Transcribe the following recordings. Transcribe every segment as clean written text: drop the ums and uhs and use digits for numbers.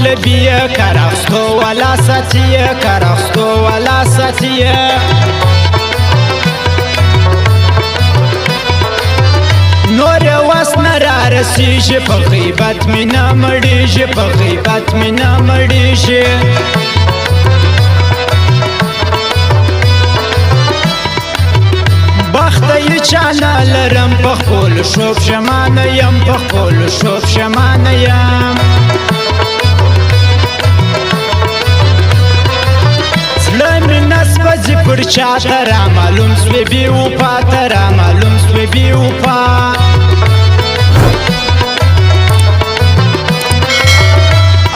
مطلبي کار اخستو والا ساتي، کار اخستو والا ساتي. نور وس نه را رسیږي، په غیبت مې نه مړیږي، په غیبت مې نه مړیږي. بخت یې چا نه لرم، په خپلو ښو پښېمانه یم، په خپلو ښو پښېمانه یم. زړه مې نه سوځي پر چا، ته را معلوم سوې بې وفا، ته را معلوم سوې بې وفا.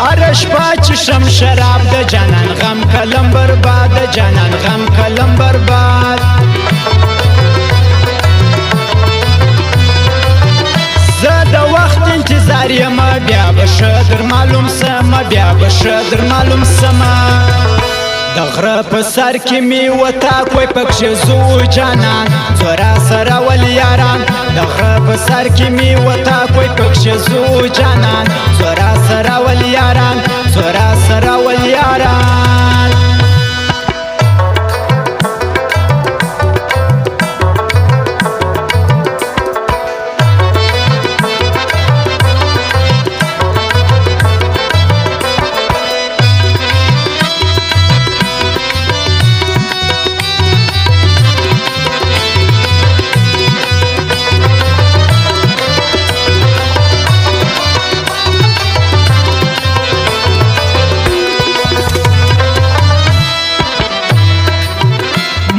هره شپه چښم شراب د جانان غم کلم برباد، د جانان غم کلم برباد. زه د وخت انتظار یم، بیا به ښه در معلوم سمه، بیا به ښه در معلوم سمه. د غره په سر کې می وتا کوی پکښې زو جانان، څو راسره ول یاران. د غره په سر کې می وتا کوی پکښې زو جانان، څو راسره ول یاران، څو راسره ول یاران.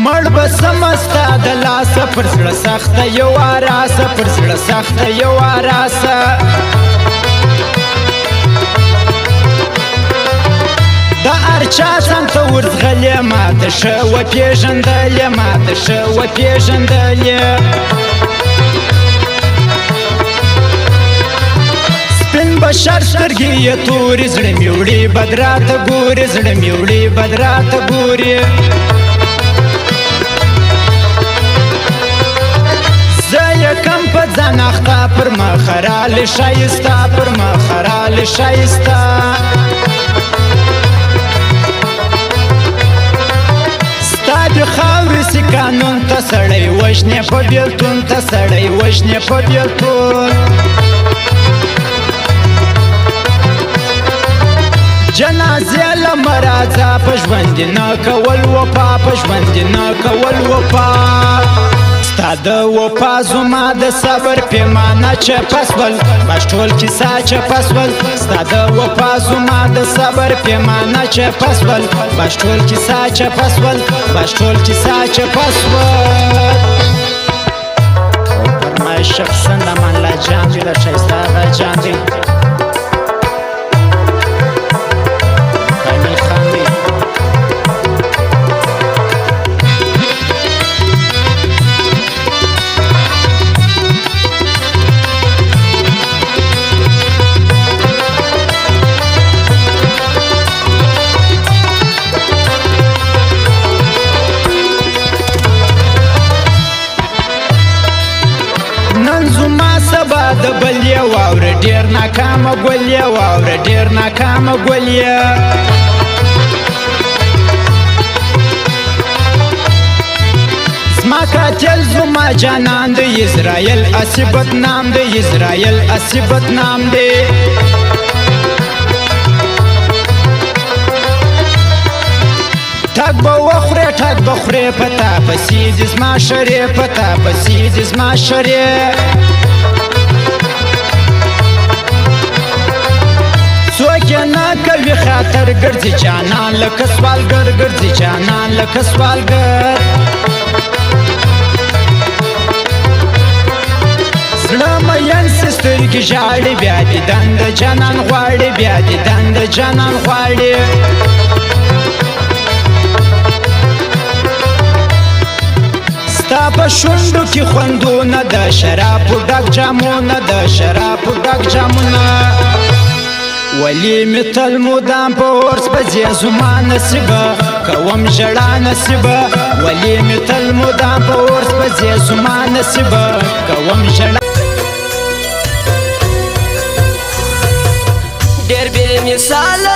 مړ به سمه ستا د لاسه، پر زړه سخته یو راسه، پر زړه سخته یو راسه. د ارچا ځان ته ورځغلې، ماته ښه وپېژندلې، ماته ښه وپېژندلې. سپین بشر سترګې یې تورې، زړه مې وړي بد راته ګوري، زړه مې وړي بد راته ګوري. زه یې کم په ځان اخته، پر مخ راغلې ښایسته، پر مخ راغلې ښایسته. ستا د خاورې سي قانون ته سړی وژنې په بېلتون، ته سړی وژنې په بېلتون. جنازې له مه راځه، په ژوند دې نه کول وفا، په ژوند دې نه کول وفا. ستا د وفا زما د صبر پیمانه چپه سول، بس ټول کیسه چپه سول. ستا د وفا زما د صبر پیمانه چپه سول، بس ټول کیسه چپه سول، بس ټول کیسه چپه سول. او فرمایش شخصا د امان الله جان دی، د ښایسته آغا جان دی، کامل خان دی. نن زما سبا د بل یې، واوره ډېر ناکامه ګل یې، واوره ډېر ناکامه ګل یې. زما قاتل زما جانان دی، اسرائیل اسی بدنام دی، اسرائیل اسی بدنام دی. ټک به وخورې، ټک به خورې، پتا پسې دې زما شرې، پتا پسې دې زما شرې. څوک یې نه کوي خاطر، ګرځي جانان لکه سوالګر، ګرځي جانان لکه سوالګر. زړه مین سي سترګې ژاړي، بیا دیدن د جانان غواړي، بیا دیدن د جانان غواړي. ستا په شونډو کې خوندونه د شرابو ډک جامونه، د شرابو ډک جامونه. ولی مې تل مدام په اور سپځې زما نصیبه، کوم ژړا نصیبه. ولی مې تل مدام په اور سپځې زما نصیبه، کوم ژړا. ډېر بې مثال